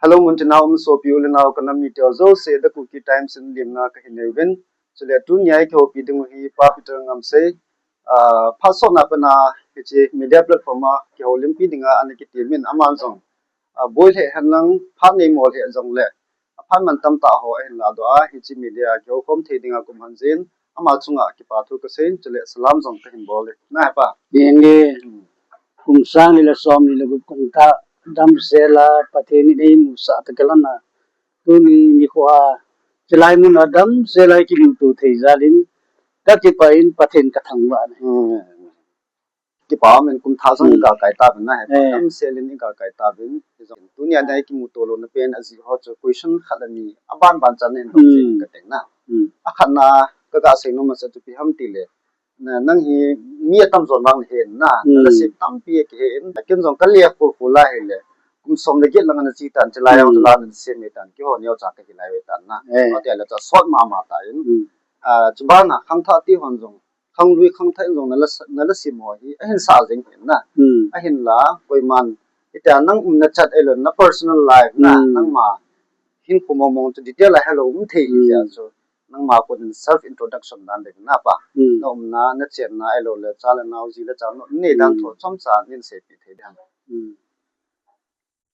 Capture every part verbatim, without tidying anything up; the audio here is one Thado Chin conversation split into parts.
Hello, mun tina um sopi u le nao ka nam mite ho jouse, The Kuki Times in limna kahin nei uvin. Chule tunia i kihoupi ding u hi Pa Peter Ngamsei, ah, phat sotna a pat a hiche media platform a kihoulimpi dinga ana kitemin aman jong, ah, boi lheh henlang phat nei mo lheh jongle, aphat mantam tah ho ahin ladoh a, hiche media kihoukhom thei dinga kum ahin jin, ama chunga kipa thu kasei in, chule salam jong kahin bol e. Na he pa. Kum sang ni le som ni le gup kum thah damsel a Pathen in eimusah tah kilhon a, tuni nikho a, chulai mun a damsel a i kimuto thei jal in, kakipah in Pathen kathangvah e. Hmm. Kipa um in kum thah jong i galkai tauvin na he. Hmm. Damsel in i galkai tauvin. Tunia i kimuto louna pen ajeh ho chu question khat le ni aban ban chan in dong jing kate na. Hmm. Akhatna, kaga sei nom masa chu ipi ham tile, na, nang hi mi atamjo vang nahi na, na la sep tampi kihe in, ken jong ka le kul kul a hile, kum som le get lang ana che tan, chulai a chu la ana sem tan, keiho neocha kahi lai ve tan na. Eh. Ati le cha sot mama tan. Hmm. Ah, chuban a khangthah te hon jong, khanglui khangthah in jong na la, na la sem ho hi ahin sah jing in na. Hmm. Ahinla, koiman, itia nang umna chat ahilou, na personal life na, nangma hinkho mong mong chu detail a helou um thei hi jeh a chu, nangma kon in self introduction dan le na pa. Hmm. Na umna, na chenna, ahilou le cha le nao, ji le cha, na nei dan tho chomcha nin seipeh thei ding. Hmm.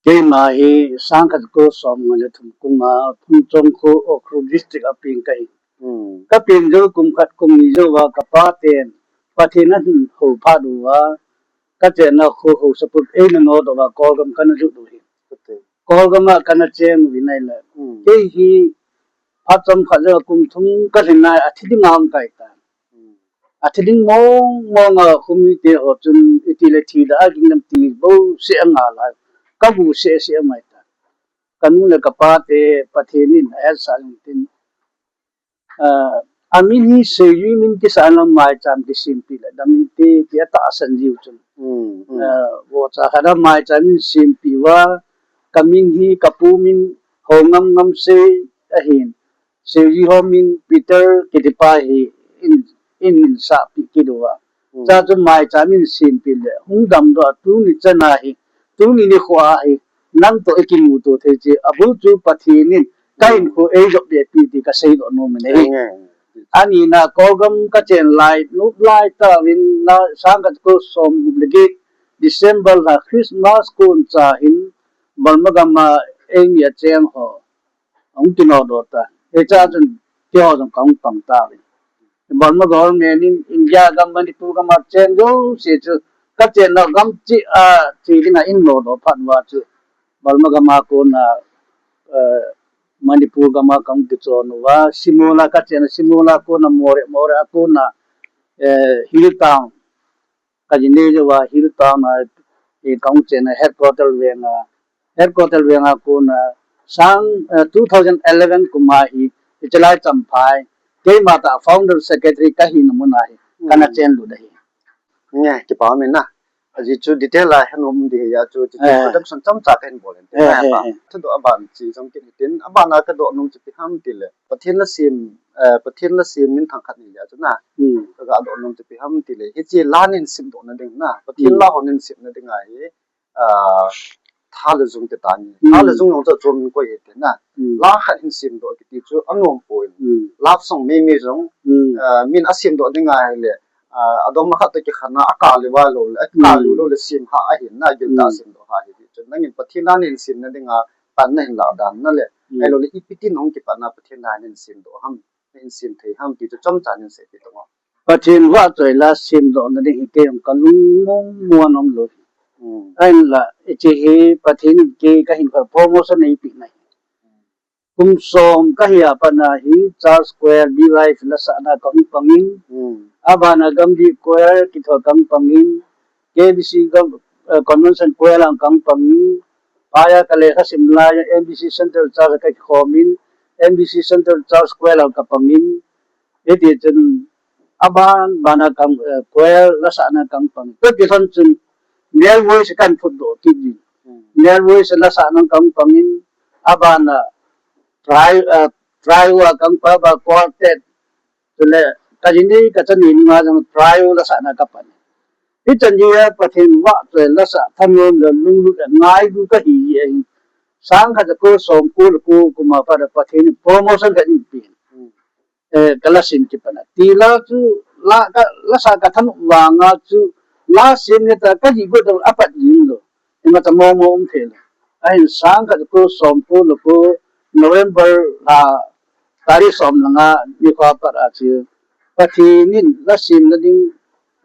Keima hi sangkhat jako som nga le thum kum a Phunchong kho, Ukhrul District a peng kahi. Hmm. Ka peng jou kum khat kum ni jou a ka pa ten Pathen ahin hou phat uva, ka chenna kho hou support eina nodoh uva Kolgam kana lut u hi. Kolgam a kana cheng uvin ahile. Hmm. Kei hi phat chomkhat jou a kum thum ka lhin a, athi ding a hung kai tan. Hmm. Athi ding mong mong a, khomite ho chun iti le thi le a ging lam ti bouseh a ngal a, ka bu seh seh mai tan. Ka nu le ka pa te Pathen in ahetsa jing tin, ah, amin hi Seijui min kisa lam maicham kisempeh le dam inte ti atahsan jiu chun. Hmm, hmm. Ah, vohcha khat a maicham in sempeh uva, ka min hi ka pu min Houngam Ngamsei ahin, Seijui ho min Peter kiti pa hi in, in, in sahpeh kit uva. Hmm. Cha chu maicham in sempeh le hung damdoh a tuni chan a hi, tuni nikho a hi, nang toh i kimuto thei chu, abul chu Pathen in ka hinkho eijop be pi ti ka seidoh nom in ahi. Anina Kolgam ka chen lai, nop lai tauvin na sangkhat jako som gup le get December lha Christmas kon cha hin Burma gam a eimi acheng ho ahung kinodoh tan. Hicha chun keiho jong kahung pang tauvin. Burma government in India gam, Manipur gam a chen jouse chu ka chenna gam cheh a che dinga einodoh phat uva chu Burma gam a kona, eh, Manipur gam a kahung kichon uva, Shimola ka chenna, Shimola kona Moreh, Moreh a kona, eh, Hill Town. Ka jinei jouva Hill Town a, eh, kahung chenna headquarter veng a, headquarter veng a kona sang, eh, two thousand eleven kum a hi, hiche lai Champhai, keima tah founder secretary kahina mun a hi, kana chen lut ahi. Nge, kipa um in na. Ajeh chu detail a henom ding ahi a chu, chu introduction chomcha kahin bol in. Thudoh aban chi jong kit hitin, aban a kadoh nom chu ipi ham tile, Pathen la sem, eh, Pathen la sem minthang khat nahi a chu na. Hmm. Kaga doh nom chu ipi ham tile, hiche la nahin semdoh na ding na, Pathen la ho nahin sem na ding ahi, ah, tha le jung ti tan. Hmm. Tha le jung jong chu achom in koi hite na. Hmm. La khat hin semdoh kiti chu anom poi. Hmm. Love song meimei jong, ah, min asemdoh ding ahile, ah, adongma khat toh kikhen a, akal lou va lou le, akal lou lou le sem kha ahin na, giltah semdoh kha ahi ti chu. Nangin Pathen la nahin sem na dinga pan nahin lah dan na le, ahilou le ipi tin hung kipan a Pathen la nahin semdoh ham, nahin sem thei ham ti chu chomcha nahin seipeh tang o. Pathen vahchoi la semdoh na ding hi kei jong kalung mong mong a um lou. Hmm. Ahinla, hiche hi Pathen in kei kahinkho promotion eipeh na hi. Kum som kahi a pat na hi Church Choir B Y F lasahna kahung pang in. Hmm. Aban a Gamdip Choir kiti a kahung pang in. K B C gam, eh, Convention Choir a kahung pang in. Aya ka lekha sim lai a M B C Central Church a kakikhom in. M B C Central Church Choir a kapang in. Hiti chun aban ban a kahung, eh, choir lasahna kahung pang. Tua kilhon chun male voice kahin phutdoh kit in. Hmm. Male voice lasahna kahung pang in, aban a tri-, eh, trio a kahung pang, aban quartet, chule ka jinei ka chanu nunga jong trio lasahna kapan. Hichan hi a Pathen vahchoi lasah thanom le lunglut le ngailu kahi ahi. Sang khat ja ko som ko le ko kum a pat a Pathen in promotion khat eipe. Hmm. Eh, ka lasim kipan a. Ti la chu, la ka, lasa ka thanop vang a chu, lasim ni ta ka ji go to apat jing lou. Ima ta mo mo um thei lou. Ahin sang khat ja ko som ko le ko November la, tarik som le nga nikho a pat a chu, Pathen in lasim na ding,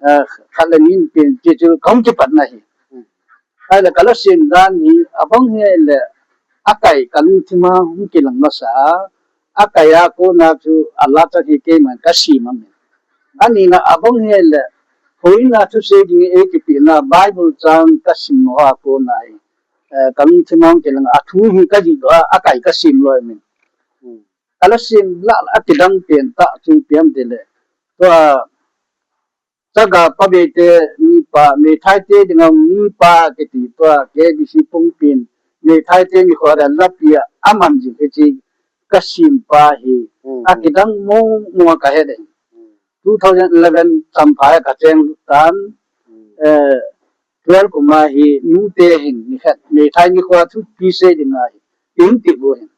eh, khat le ni eipen chu chu ka hung kipat na ahi. Ahile ka lasim dan hi, abang hi le, akai ka lungthim a hung kilang masa a, akai a kona chu a la tah hi keiman ka sim ahi. Ani na abang hi le, houin a thusei ding eikipeh na Bible chang ka sim ho a kona hi, eh, ka lungthim a hung kilang a thu hi ka jih doh a, akai ka sim lou ahi. Hmm. Ka lasim la, la akidang pen tah chu ipi ham ti le. Tua Chaga Pabei te mipa, Meitei te dinga mipa kiti tua K B C Pumpi in Meitei te nikho a lapi a aman jing hiche ka sim pa hi. Hmm, hmm. Akidang mong mong a ka he ding. Hmm. Two thousand eleven Champhai a ka cheng tan, hmm, eh, twelve kum a hi nute hin nikhat Meitei nikho a thupi sei ding ahi. Tin ti bu hin.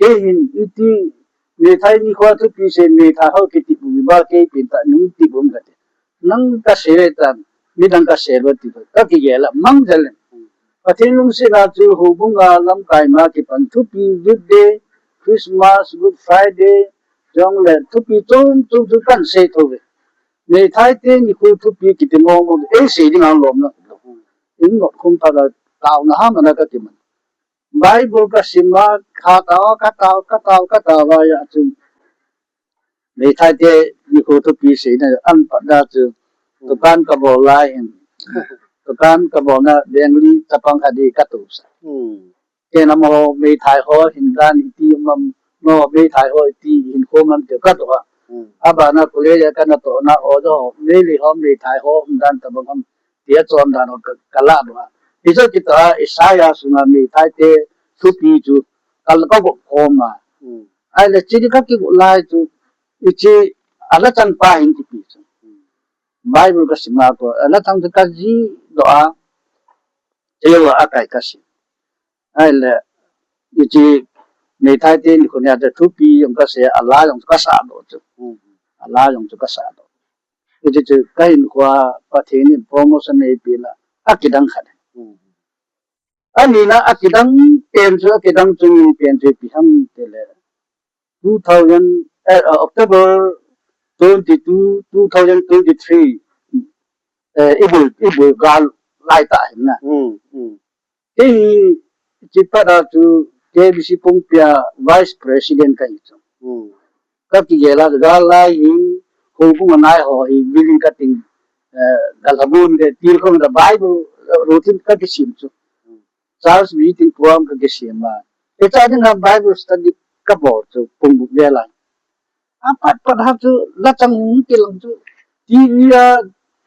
Kei hin iti, Meitei nikho a thupi sei, Meitei ho kiti bu mi ba kei pen ta nung ti bu um kati. Nang ka sei le tan, midang ka sei lou ti lou. Ka kigel a, mang jel in. Pathen lungset a chu houbung a lamkai ma kipan thupi, Youth Day, Christmas, Good Friday, jong le thupi chom chom chu kan sei thou ve. Meitei te nikho thupi kiti mong mong, ei sei ding ang lom na. In nok khum pha ka tao na ha mana ka kiman. Bible ka sim a, ka tao, ka tao, ka tao, ka tao a ya chu. Meitei te nikho thupi sei na an pat da chu. Hmm. Dukan ka bol lai hin. Dukan ka bol na Bengli chapang khat di ka tu sa. Hmm. Kei na mo Meitei ho hin dan iti mam mo Meitei ho iti hin ko mam te ka tu a. Hmm. Abana kule ya ka na to na o do Meitei ho Meitei ho hin dan ta bang ham. Tia chon dan ka, ka la doh a. Hiche kitoh a Isaiah sunga Meitei te thupi chu ka la ka gop khom a. Hmm. Ahile chini ka kigot lai chu, hiche a la chang pa hin kipe chu. Hmm. Bible ka sim a ko, a la chang chu ka jih doh a, chule akai ka sim. Ahile, hiche Meitei te nikho nia te thupi jong ka sei a, a la jong ka sa doh chu. Hmm. A la jong chu ka sa doh. Hiche chu ka hinkho a Pathen in promotion eipe la, akidang khat. Hmm. Ani na akidang pen chu, akidang chu mi pen chu ipi ham ti le. Two thousand, eh, uh, October twenty-two, two thousand twenty-three, eh, i bul, i bul gal lai ta hin na. Hmm, hmm. Kei hi hiche pat a chu K B C Pumpi a Vice President ka hi chu. Hmm. Ka kigel a gal lai hin houbung a nai ho hi building ka ting, eh, gal habun ke til khong da Bible, eh, routine ka kisim chu. Hmm. Church meeting program ka kisim a. Hiche dinga Bible study ka bol chu pung gup vel a. Apat pat ha chu la chang hung kilang chu. T V a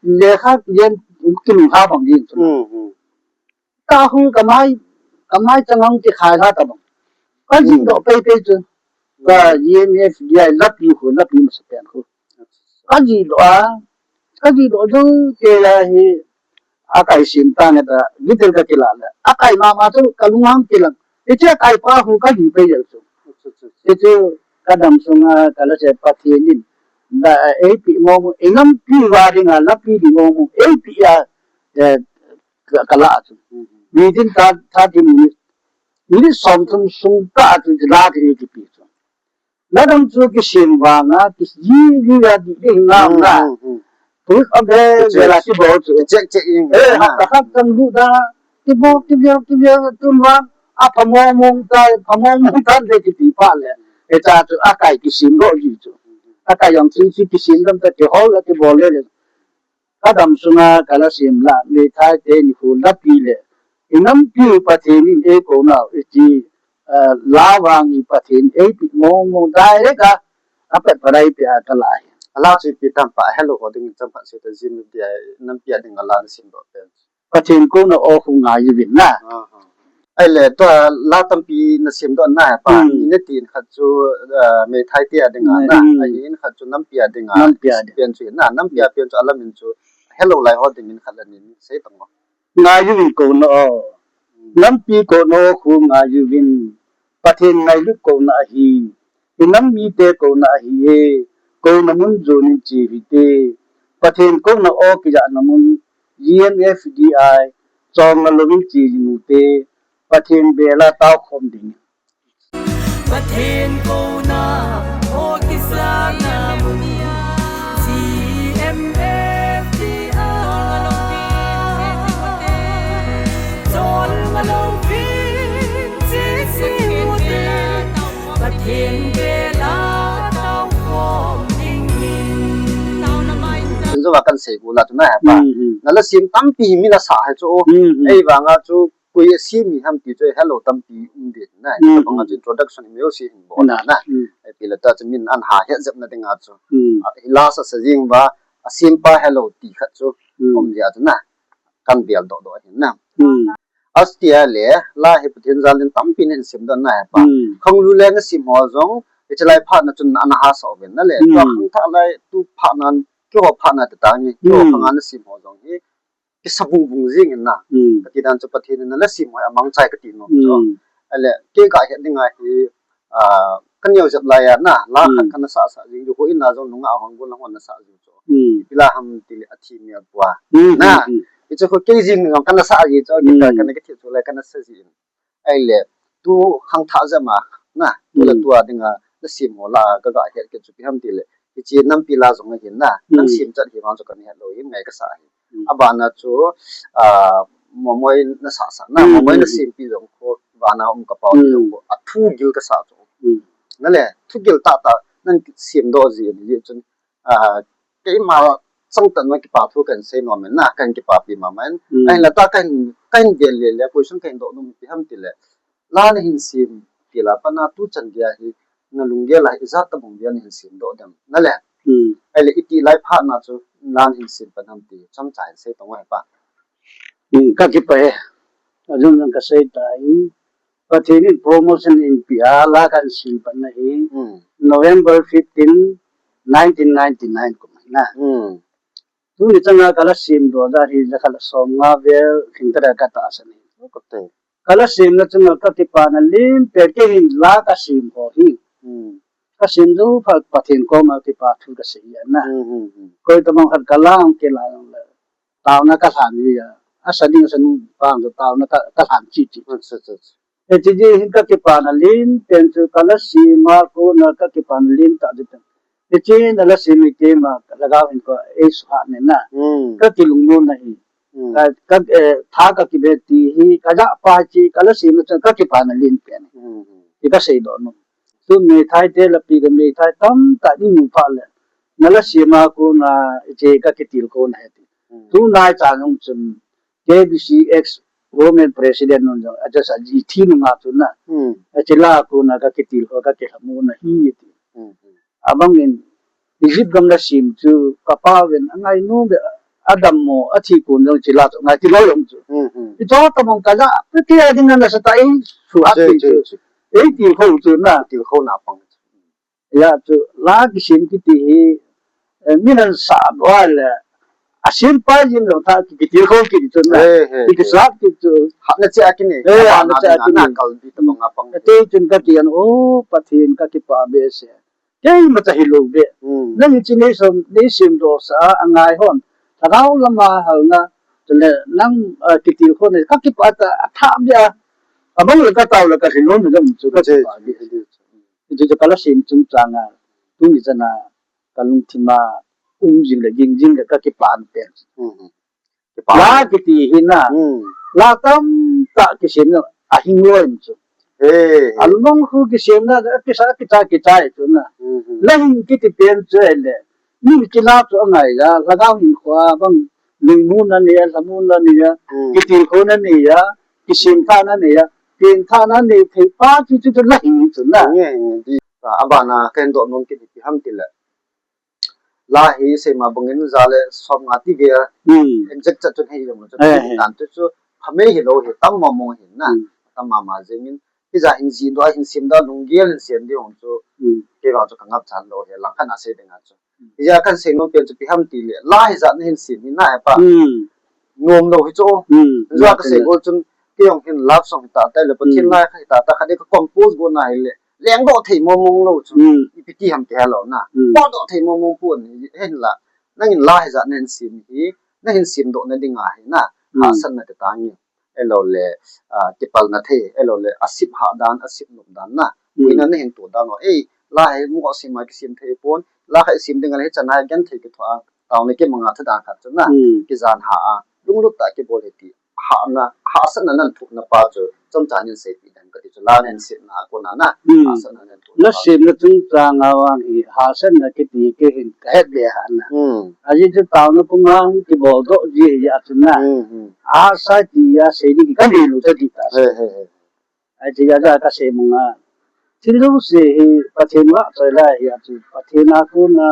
lekha yen hung kilung ha bang yin chu. Hmm, hmm. Ka hung ka mai, ka mai chang hung kikhai la ta bang. Ka jih doh pei pei chu. Ka G M F D I lapi khu, lapi masa pen khu. Ka jih doh a, ka jih doh jong kei a hi akai sim ta nge ta, detail ka kila le. Akai mama chu ka lung hang kilang. Hiche akai pa khu ka jih pei jel chu. Hichu ka dam sunga ka la che Pathen in. Da, eh, eipe mong mong, i nampi va dinga, lapi ding mong mong, eipe a, eh, ka, ka la chu. Hmm. Within thirty minutes. Minute som thum sung ka chu la ti kipe chu. La dang chu kisim vang a, kiji ji la di ding ngam na. Hmm, hmm, hmm. Tu a be, kicheck, be la kibol chu. Kicheck, check in. Eh, ha, ha, ha, tang du da. Kibol, kibol, kibol, tun vang. A phamong mong ta, phamong mong ta de kiti pa le. Hiche chu akai kisim lo ji chu. Akai jong chu kisim dam ta kihol la kibol le le. Ka dam sunga ka la sim la, Meitei te nikho lapi le. I nampi u Pathen in eikou nau, iti, eh, la vang hi Pathen eipe mong mong direct a, apet pa dai pe a ka la hi. A la chu ipi tam pa, hello ho ding in cham pa se ta jin di a, nampi a ding a la na sim doh pen. Pathen kouna o khu ngai uvin na. Aha. Ahile, tua la tampi na sim doh na, pa, hmm, mi na tin khat chu, ah, Meitei te a dinga na, hmm, ahin khat chu nampi a dinga, nampi a ding. Pen chu na, nampi a pen chu a la min chu, hello lai ho ding in khat la nin, sei tang o. Ngai uvin kouna o. Nampi kouna khu ngai uvin, Pathen ngailut kouna ahi, i nam mite kouna ahi e, kouna mun jon in che hite, Pathen kouna o kijahna mun, G M F D I, chong ngalou in che jing ute, Pathen bel a tao khom ding. Pathen kouna o kijahna mun, G M F D I, chong ngalou in che jing ute, Pathen bel a tao khom ding in. Injo va kan sei gu la chu na he pa. Hmm, hmm. Na la sem tampi hi mi na sa he chu. Hmm, hmm. Ei vang a chu koi a sem mi ham ti chu hello tampi um ding na. Hmm, tabang a chu introduction hi mi o si hin bol na. Hmm. Ei pi la ta chu min an ha het jep na ding a chu. Hmm. A, hi la sa sa jing va a sem pa hello ti khat chu. Hmm. Um dia chu na. Kan bel doh doh hin na. Hmm. Astia le, la hi Pathen jal in tampi nin sem doh na he pa. Hmm. Khanglu le na sem ho jong, hiche lai phat na chun ana ha sa uvin na le. Hmm. Tua khangthah lai tu phat nan, keiho phat na te tang ni. Keiho, hmm, khang a na sem ho jong hi, kisa bung bung jing in na. Hmm. Kati dan chu Pathen in na la sem ho a mangcha e kati nom chu. Hmm. Ale, kei ka het ding a hi, ah, ka neo jep lai a na, la khat, hmm, ka na sa sa jing, ju ho in na jong nunga hong bu lang hon na sa jing chu. Hmm. Ipi la ham ti le a thi mial pua. Hmm, na, hmm, hmm. Hichu khu kei jing ngam ka na sa jing chu, hmm, guitar ka na ka thi chu lai ka na sa jing. Ai le, tu khangthah jep ma, na, tu la, hmm, tua ding a, na sem ho la, ka ga het kit chu ipi ham ti le. Hiche nampi la jong ahin na, hmm, nang sem chat hi vang chu ka na het lou hin ngai ka sa hi. Hmm. Abana chu, ah, Momoi na sa sa na, hmm, Momoi na, hmm, hmm, sempi jong khu, vana um ka pau, hmm, jong khu, a thugil ka sa chu. Hmm. Na le, thugil tah tah, nang sem doh ji, ji chun, ah, keima chang tah na kipa thu kan sei nom in na, kan kipapi mama in. Hmm. Ahin la ta kan, kan vel le le, question kan doh nom ipi ham ti le. La na hin sem, ti la pa na tu chan gei a hi, na lunggel a hi, ijat tabang gei a na hin sem doh dem. Na le. Hmm. Ai le iti lai phat na chu, la na hin sem pan ham ti, chomcha hin sei tong e pa. Hmm, ka kipah e. Ajun jong ka sei tai. Pathen in promotion in pia la kan sem pan na hi. Hmm. November fifteen, nineteen ninety-nine kum na. Hmm. Tuni chang a ka la sem doh jat hi jakhat le som nga vel hin ka da ka tahsan e. Ka la sem na chun ka kipana len pen kei hin la ka sem ho hi. Hmm. Ka sem jou phat Pathen koma kipa thu ka sei a na. Hmm, hmm, hmm. Koi tabang khat ka la ang kei la ang le. Taona ka lhan ji a. Asa ding sa nu pang taona ka, ka lhan chi chi. Acha, acha, acha. Hiche ji hin ka kipana len pen chu ka la sem a kona ka kipana len tah ji pen. Hiche na la sem hi keima lhagao hin ko ei suhhat ne na. Hmm. Ka kilungmon na hi. Hmm. Ka, ka, eh, tha ka kibe ti hi ka ja pa chi ka la sem chu ka kipana len pen. Hmm. Ti ka sei doh nom. Tu meithai te la pi ka meithai tamtah ni mu pha le. Na la sem a kona hiche ka kitilkhou na hi ti. Hmm. Tu nai chan jong chun K B C ex Women President nun jong, aja sa ji thi nunga chu na. Hmm. Ache la kona ka kitilkhou, ka kilhamon na hi ti. Hmm, hmm. Abang in, Egypt gam la sem chu, ka pa ven, angai nom be, adam mo, athi kon jong che la chu, ngai ti lou jong chu. Hmm, hmm. Ito tabang ka la, pe ke a ding na sa ta ei, suhhat ti chu. Che, che, che. Ei tilkhou chu na. Tilkhou na pang. Hijeh chun la kisem kiti hi, eh, min an sa doh le, a sem pa jing lou tah ki, kitilkhou kiti chun na. He, he, he. Ki, kisat kiti chu. Hatna cheh a kine. He, hatna cheh a kine. Na kalbi tabang a pang. Hiti chun ka ti an, o, Pathen ka kipah behseh. Keima cha hilou be. Hmm. Nang hiche nei sem, nei sem doh sa a ngai hon. Lhagao lama halna. Chule nang, ah, kitilkhou nei. Ka kipah tah a, athah be a. Abang le ka tao le ka hilou me jong chu ka kipah behseh. Hiche chu ka la sem chungchang a, tuni chan a ka lungthim a um jing le ging jing le ka kipan pen. Hmm. Kipan. La kiti hi na. Hmm. La tamtah kisem na ahing lou em chu. He, he. Almong khu kisem na, kisa, kisa, kisa chu na. Hmm, hmm. La hing kiti pen chu le. Mi kila chu angai a, lhagao hinkho a bang, lungmon na nei a, lhamon na nei a, hmm, kitilkhou na nei a, kisemthah na nei a, pengthah na nei thei pa chu chu chu la hing chu na. Nge, nge, di, a, abana ka hin doh nom kit ipi ham ti le. La hi seima bangin ja le som nga ti vel. Hmm. Exact chat chun hei jong chu. Eh, eh. Tan tu chu phamei hilou hi tam mong mong hin na. Hmm. Tam mama jeng in. Hijat hin jih doh, hin sem doh, lunggel hin sem ding chu. Hmm. Kei vang chu ka ngap chan lou hi, lang khat a sei ding a chu. Hijeh a kan sei nom pen chu ipi ham ti le, la hijat na hin sem hi na he pa. Hmm. Nom lou hi chu. Hmm. Hijeh a ka sei gol chun, Kei jong hin love song hita tah le, Pathen lai kha hita tah khat ka compose go na hile, lengdoh thei mong mong lou chu. Ipi ti ham ti helou na. Potdoh thei mong mong pon hi hin la. Nangin la hijat nahin sem hi, nahin semdoh na ding ahi na. Hahsatna ti tang in. Ahilou le, ah, kipalna thei, ahilou le, asem hah dan, asem nop dan na. Puina nahin toh dan o. Ei, la hi mo sem a kisem thei pon. La hi sem ding a le hichan a hi genthei kithoa. Taona kimanga thadan khat chu na. Kijan ha a. Lunglut tah kibol hi ti. Hahna, hahsatna nan thuhna pa chu, chomcha nin seipeh ding kati chu, la nan semna a kona na, hahsatna nan thuhna la pa chu. Semna chungchang a vang hi, hahsatna kiti kei hin ka het be hahna. Ajeh chu taona puma kibol doh ji hi a chu na. Hahsa ti a sei ding ka nei lou ta di ta. Ajeh a ja ka sei mong a. Thil jouse hi Pathen vahchoi lai hi a chu, Pathen a kona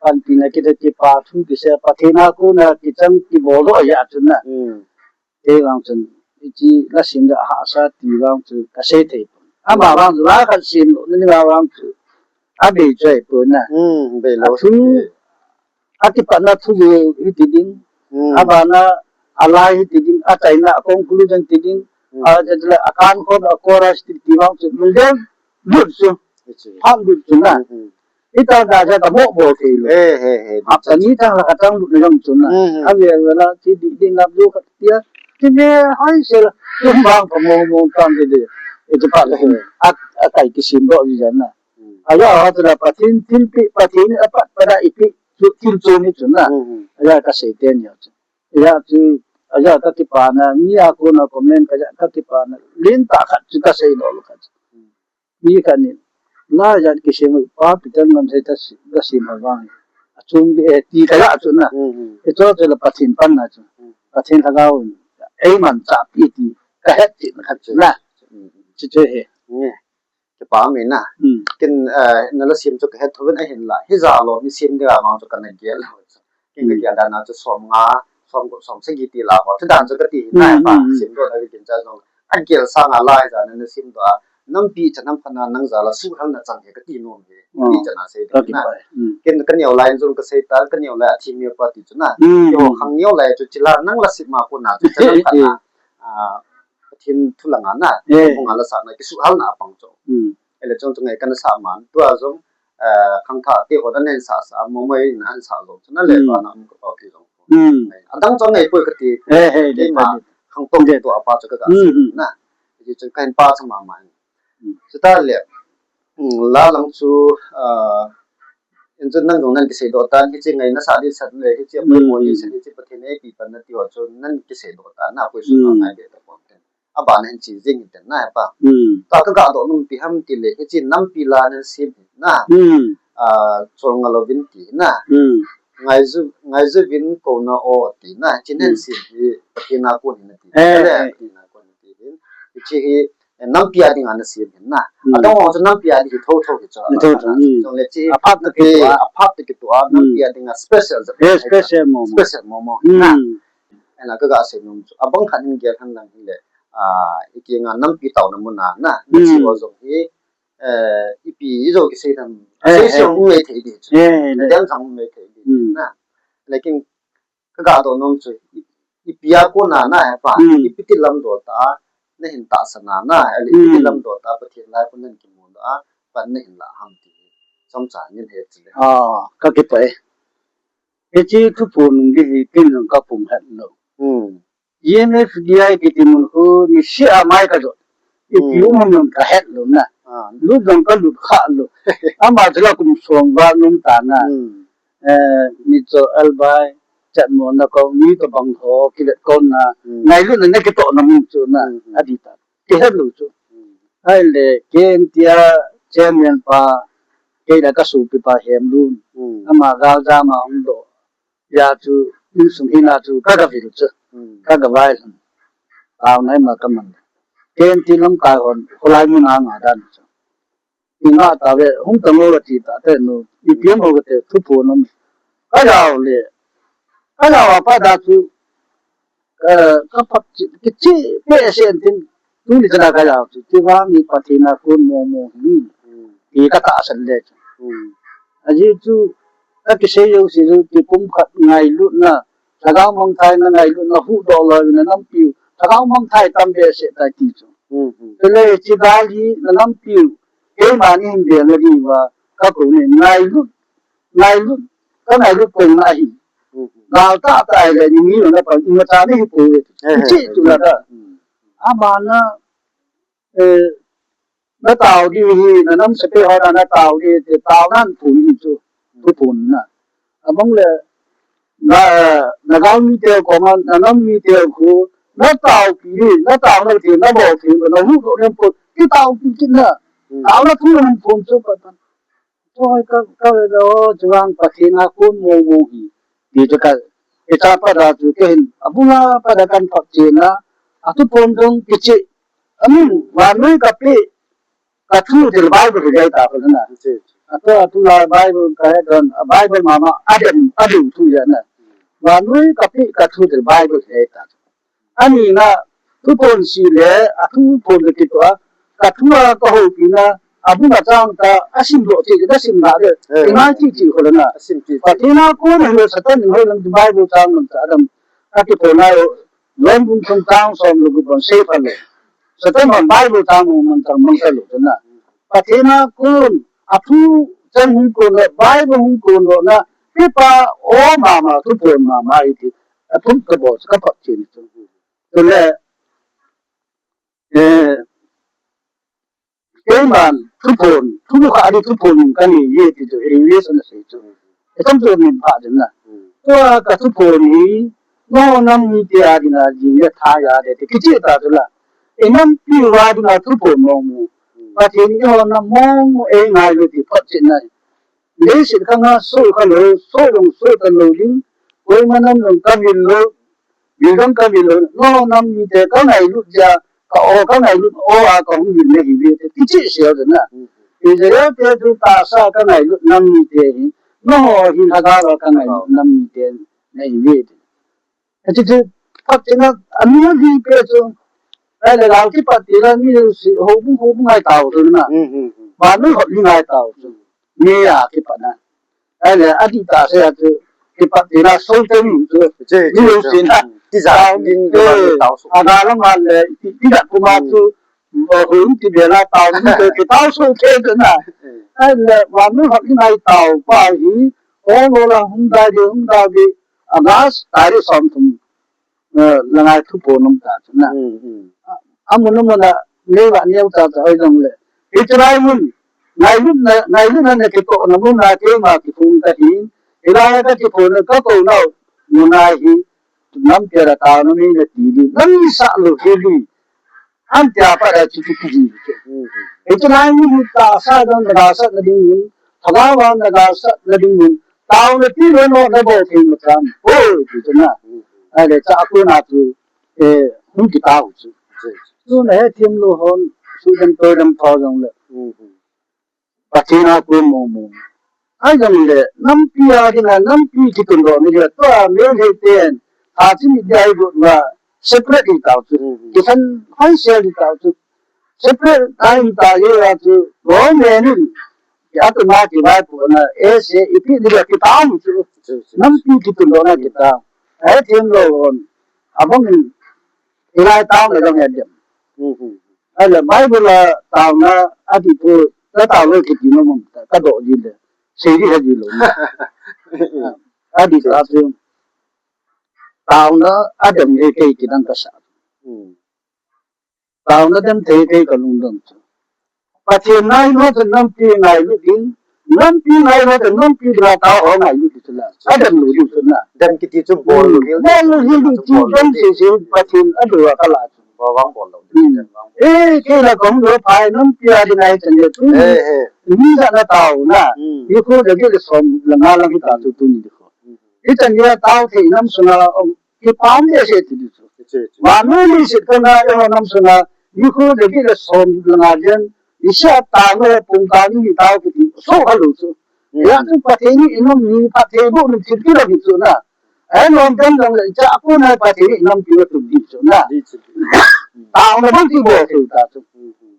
panpina kiti, kipa thu kisei, Pathen a kona kichang kibol doh hi a chu na. Kei vang chun, hiche la sem le hahsa ti vang chu ka sei thei pon. Ama vang chu la khat sem lou, nani vang chu. Abei choi pon na. Athu, akipatna thu veu hiti ding. Abana, alai hiti ding, achaina, a conclusion ti ding. A, a, a, akankhom, a chorus ti, ti vang chu. Lungdem, lut chu. Ham lut chu na. Ita da ja ta mo bol thei lou. Hapta ni tang la ka tang lut na jong chu na. Ave ave la ti di di nap lu ka tia. Ti me hai se la. Tum bang ka mo mo tang di di. Iti pa la hin. At, akai kisem doh ji jan na. Aja ha tu la Pathen thilpeh, Pathen apat pada ipeh. Chu thil chu ni chu na. Aja ka sei te ni chu. Aja chu, aja ka kipana, mi a kona comment ka ja ka kipana. Lentah khat chu ka sei doh lou khat. Mi khat nin, la jat kisem u pa Peter Ngamsei ta si, ta sem ha vang. Achung di, eh, ti ka ja chu na. Hicho chu la Pathen panna chu. Pathen lhagao in, eimanchah pi ti ka het ti na khat chu na. Chu chu hi. Kipa um e na. Ken, eh, na la sem chu ka het thou vin ahin la. Hijat lou mi sem ding a vang chu kana gel lou. Ken ka gel dan a chu som nga, som gup, som sagi ti la ho. Chu dan chu kati hi na pa. Sem doh na kin cha jong. Agel sang a la hijat na na sem doh a. Nampi cha nam khat na nang jal a suhhalna chang hi kati nom hi. Ti cha na sei ding na. Ken ka neo lai jong ka sei ta, ka neo lai a thi mi pa ti chu na. Keiho khang neo lai chu chila nang la sem ma ko na chu cha nam khat na. Ah, Pathen thu langa na, eh, bunga la sa na, kisuhhalna apang chu. Hmm. Ele chong chong ngai kana sa man, tua jong, eh, khangthah te ho dan nen sa sa, mo mo in an sa jong chu na le, hmm, ba na um ka pa ki jong. Hmm. Adang chong ngai poi kati, eh, eh, keima, khang tong to apa chu ka ka, hmm, hmm, na. Ji chun ka hin pa cha ma ma. Hmm. Chuta le, hmm, la lang chu, ah, in chun nang jong nan kisei doh tan, hiche ngaina sa di san le, hiche, hmm, poimo di san, hiche Pathen in eipi pan na ti ho chu nan kisei doh tan, na question, hmm, ngai be ta pon ten. Abana hin chi jing hin ten na pa. Hmm. Ta ka ga doh nom ipi ham ti le, hiche nampi la nan sem hin na. Hmm. Ah, chol nga louvin ti na. Hmm. Ngaiju, ngaiju vin ko na o ti na, hiche nan, hmm, sem hi Pathen a kon hin na ti. Eh, le, eh, Pathen a kon hin ti hin. Hiche hi, eh, nampi a dinga na sem hin na. Hmm. Adang ho chu nampi a ding hi tho tho hi chu. Tho tho, hmm. Jong le chi. Aphat na ki, eh, tua. Aphat na ki tua, hmm, nampi a dinga special. Eh, special mo mo. Special mo mo. Hmm. Na. Ena ka ga sei nom chu. Abang khat in gel han lang hi le. Ah, i kinga nampi taona mun a na. Na, hmm, chi ho jong hi. Eh, ipi i jo kisei tham. Eh, sei sei, eh, um mai thei di chu. Eh, eh, le. Dang tham um mai thei di. Hmm. Na. Lekin ka ga doh nom chu, i, ipi a kona na he pa, hmm, ipi ti lam doh ta, na hin tahsan a na, ele ipi ti, hmm, lam doh ta, Pathen lai kon nan kimu doh a, pan na hin la ham ti. Chomcha nin he chu le. Ah, ka kipah e. Hiche thuphon nung di hi ken jong ka pum het lou. Hmm. G M F D I kiti mun khu, ni sia mai ka jot. Ipi, hmm, um ham jong ka het lou na. Ah. Lut jong ka lut kha lou. Ama chu la kum som val nung ta na. Hmm. Eh, mi cho albai, chat mo na ko, mi to bang ho, kivet ko na, hmm, ngailutna na kitoh na mun chu na, hmm, hmm, adi ta. Kihet lou chu. Hmm. Ahile, K M T a chairman pa, kei la ka sopi pa Hemlun. Hmm. Ama gal jam a hung doh. Ya chu, insung hina chu, ka ga vil chu. Hmm. Ka ga vai lhon. Taona ima ka man. K M T lamkai hon, kholai mun a nga dan chu. Inga ta ve, hung ta ngo la ti ta te no, ipi mo ka te, thuphon nom. Ka jao le, ka jao a pa da chu, eh, ka phat chi, kichi, pe sen tin, tuni chana ka jao chu, ti vang i Pathen a kon mo mo hi, hmm, ti ka tahsan le chu. Hmm. Ajeh chu, ka kisei jouse chu, ti pumkhat ngailutna, lhagao mangthai na ngailutna, huhdoh lou na nampi, Lhagao mangthah tam behseh tai ti chu. Hmm, hmm. Chule hiche gal hi na nampiu, keima ni hin bel na diuva, ka kou ni, ngailut, ngailut, ka ngailut kouna ahi. Hmm, hmm. Gal tahtah ahile, ni ni na pang, imacha ni hi pou e. Eh, eh, hiche eh, tu na eh. Da. Hmm. Abana, eh, na tao diu hi, na nam sepai ho na, na tao diu, ti tao nan phun hi chu, thuphun na. Abang le, na, na gal mite koma, na nam mite khu, na taopi, na tao na ti, na bol ti, na hu do nem ko, ti taopi kit na. Hmm. Tao na thu na phun chu pa pa. Choi ka, ka ve da o, chuang Pathen a kon mong mong hi. Ti chu ka, e cha pa da chu ke hin, abunga pa da kan phak chena, a thuphon dong kiche, amin, vannoi ka pe, ka thu til Bible hi dai ta ko na. Ji. A to, a tu la Bible ka he don, a Bible mama, Adam, Adam thu ya na. Vannoi ka pe, ka thu til Bible hi dai ta. Ani na, thuphon si le, a thuphon le kitoh a, ka thu a ka houpi na, a bung a chang ta, a sim doh chi, ka sim na le, eh, i ngai chi chi ko le na. A sim chi chi. Pathen a kon a hile Satan in hoi lam Bible chang man ta, Adam, ka kiphon na yo, John bung thum chang som le gup bon sei pha le. Satan man Bible chang man ta, man ta lo na. Pathen a kon, a thu chang hung kon le, Bible hung kon lo na, kipa o mama, thuphon mama i ti, a thum ka bol, ka phak chi ni chu. Chule, eh, keiman thuphon, thu kha ani thuphon ka nei e ti chu, English ana sei chu. E cham chu min pha din na. Tua ka thuphon hi, no nam mite a dinga jing le tha ya le ti kichi ta chu la. E nampiu a dinga thuphon mong mong. Pathen in eiho nam mong mong eingailu ti photchetna. Leiset khang a soh kha lou, soh jong soh ta lou ding, koima nam jong ka vil lou, vil jong ka vil lou, no nam mite ka ngailut jeh a, ka o ka ngailut o a ka hung vil na hi ve te, ti cheh sel na. Israel te chu tahsa ka ngailut nam mite hi, nangho hi lhagao a ka ngailut nam mite na hi ve te. Hiche chu, phat china, a mi hi pe chu, ahile lhagao kipat tila mi si, houbung, houbung ngai tao chu na. Hmm, hmm, hmm. Vannoi hot mi ngai tao chu. Mi a kipat na. Ahile, adih tah se a chu, kipat tila, sol te mi chu. Che, mi che, che. Si na. Hmm. Tija, tao, ding, eh, tao so. Aga lam a le, ti, tija kuma chu, hmm, eh, hung ti be la tao, mi chu, ki tao so ke chu na. Hmm. Ahile, vannoi hot mi ngai tao, pa hi, o lo la, hung dai de, hung dai de, August, tarik som thum. Eh, la ngai thuphon um ta chu na. Hmm, hmm. A, amun amun a, neiva neo cha cha hoi jong le. Hiche lai mun, ngailutna, ngailutna na kitohna mun a keima kiphong ka hin. Hilai a ka kiphon ka kou nau, mun a hi, nampi a taona mi na ti di. Nami sa lo hi di. An tia pa da chu chu chu ji. Hmm, hmm. Hiche lai mun hi tahsa dang na gasat na ding mun, lhagao a na gasat na ding mun, taona ti le no na bol thei ma cham. Oi, ti chu na. Hmm, hmm. Ahile cha a kona chu, eh, hung kitao chu. Ji. Tuna hethem lou hon, sudam toidam tho jong le. Hmm, hmm. Pathen a kon mong mong. Ahijongle, nampi a dinga, nampi kitundoh ni le, tua Meitei ten, tha chimit dia i got uva, separate i tao chu. Hmm. Kisan hoi sel i tao chu. Separate a i tao ye a chu, government in, ki atuma kivaipohna, ese, ipi ni le kitao chu. Chu, chu. Nampi kitundohna kitao. Hethem lou hon, abang in, hilai taona jong he dem. Hmm, hmm. Ahile Bible a taona adih pu, ka tao le kiti nom um ta, ka doh ji le. Sei ji ha ji lou. Adih ta chu. Taona adem le kei kidang ka sa. Hmm. Taona dem thei thei ka lungdon chu. Pathen ngailu te nampi ngailu ding. Nampi ngailu te nampi dinga tao ho ngailu ding chu la. Adem lou ding chu na. Dem kiti chu bol lou ding. Bol lou ding chu bol lou ding. Sese Pathen adou a ka la chu. Bol vang bol lou ding. Hmm. Dem vang. Eh, kei la kong lou phai nampi a dinga chan ye tu. Eh, eh. Ni ja na tao na. Hmm. Ni ko de ge som la nga lang hi ta tu tu ni ko. Hmm. Hichan geiya tao thei nam sunga, um, kipah behseh ti di chu. Chu, chu. Vannoi leiset khang a, eiho nam sunga, nikho le get le som le nga jen, Isaac tao le pung tao ni tao kiti, so kha lou chu. Hmm. Hia chu Pathen in einom ni, Pathen bou ni thil kila di chu na. Anom den dong le, cha a kona Pathen in einom ti le tu di chu na. Di chu. Tao na bang ti bol thei ta chu. Hmm, hmm.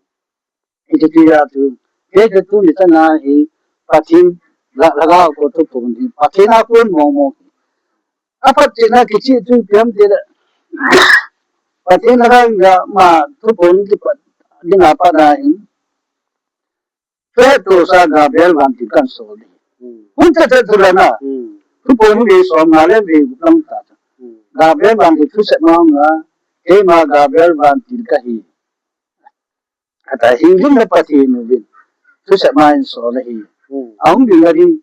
Hiche tia chu, kei chu tuni chana hi, Pathen, la, lhagao ko thuphon hi, Pathen a kon mong mong hi. Aphat chena kichih chu ipi ham tile, Pathen a khan ga ma thuphon kipat dinga pat na hin. Petro sa Gabriel vantil kan sol di. Hmm. Hun ta ta thula na. Hmm. Thuphon hi som nga le ve lang ta. Hmm. Gabriel vantil thusei ma nga. Keima Gabriel vantil kahi. Ata hing ding na Pathen uvin. Thusei ma in sol ahi. Hmm. Ahung ding na ding,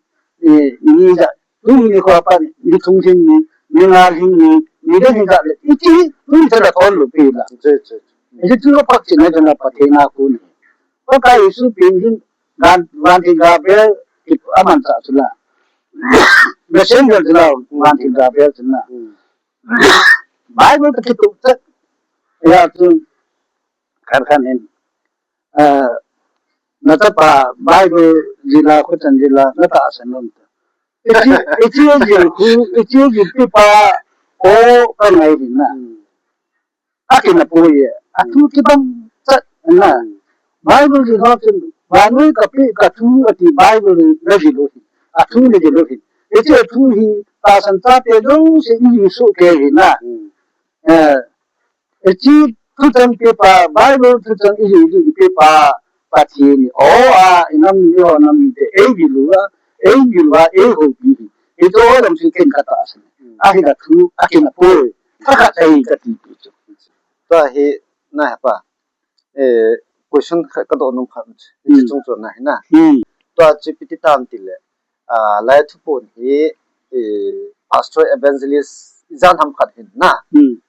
eh, ni da. Tuni nikho a pat, ni thum hin ni, ni nga hin ni, ni le hin da le. Iti, tuni ta da thon lu pi la. Ji, ji. Iti tu pak chin na jana Pathen a ku ni. Pakai Jesu pen hin, gan, gan ding Gabriel, ki aman sa chu la. Messenger chu la, gan ding Gabriel chu la. Hmm. Bible ka kitu ta. Ya tu, khan khan hin. Ah, na tapa Bible jila, khutan jila, na ta sa nom ta. Ichi, ichi jil khu, ichi jil pipa, o, ka ngai din na. Hmm. Aki na pu ye, a thu kibang chat na. Hmm. Bible jil ho chen, Bible ka pi, ka thu ati Bible na jil ho hin. A thu na jil ho hin. Ichi a thu hi, ta san ta te jong se i su ke hin na. Hmm. Eh, Ichi thuchang pepa, Bible thuchang ijui di pepa, Pathen ni. O a, inam ni ho nam ni te, ei bilu a, ei bilu a, ei ho bi hi. Ito ho lam si ken kata sa. Hmm. Ahi na thu, aki na poi. Thakhat ei kati pi chu. Tua hi, na he pa. Eh, question khat ka do nung khat. Hmm. Ichi chung chu na hi na. Hmm. Tua chi piti tam ti le. Ah, lai thuphon hi, eh, pastor evangelist jan ham khat hin na. Hmm.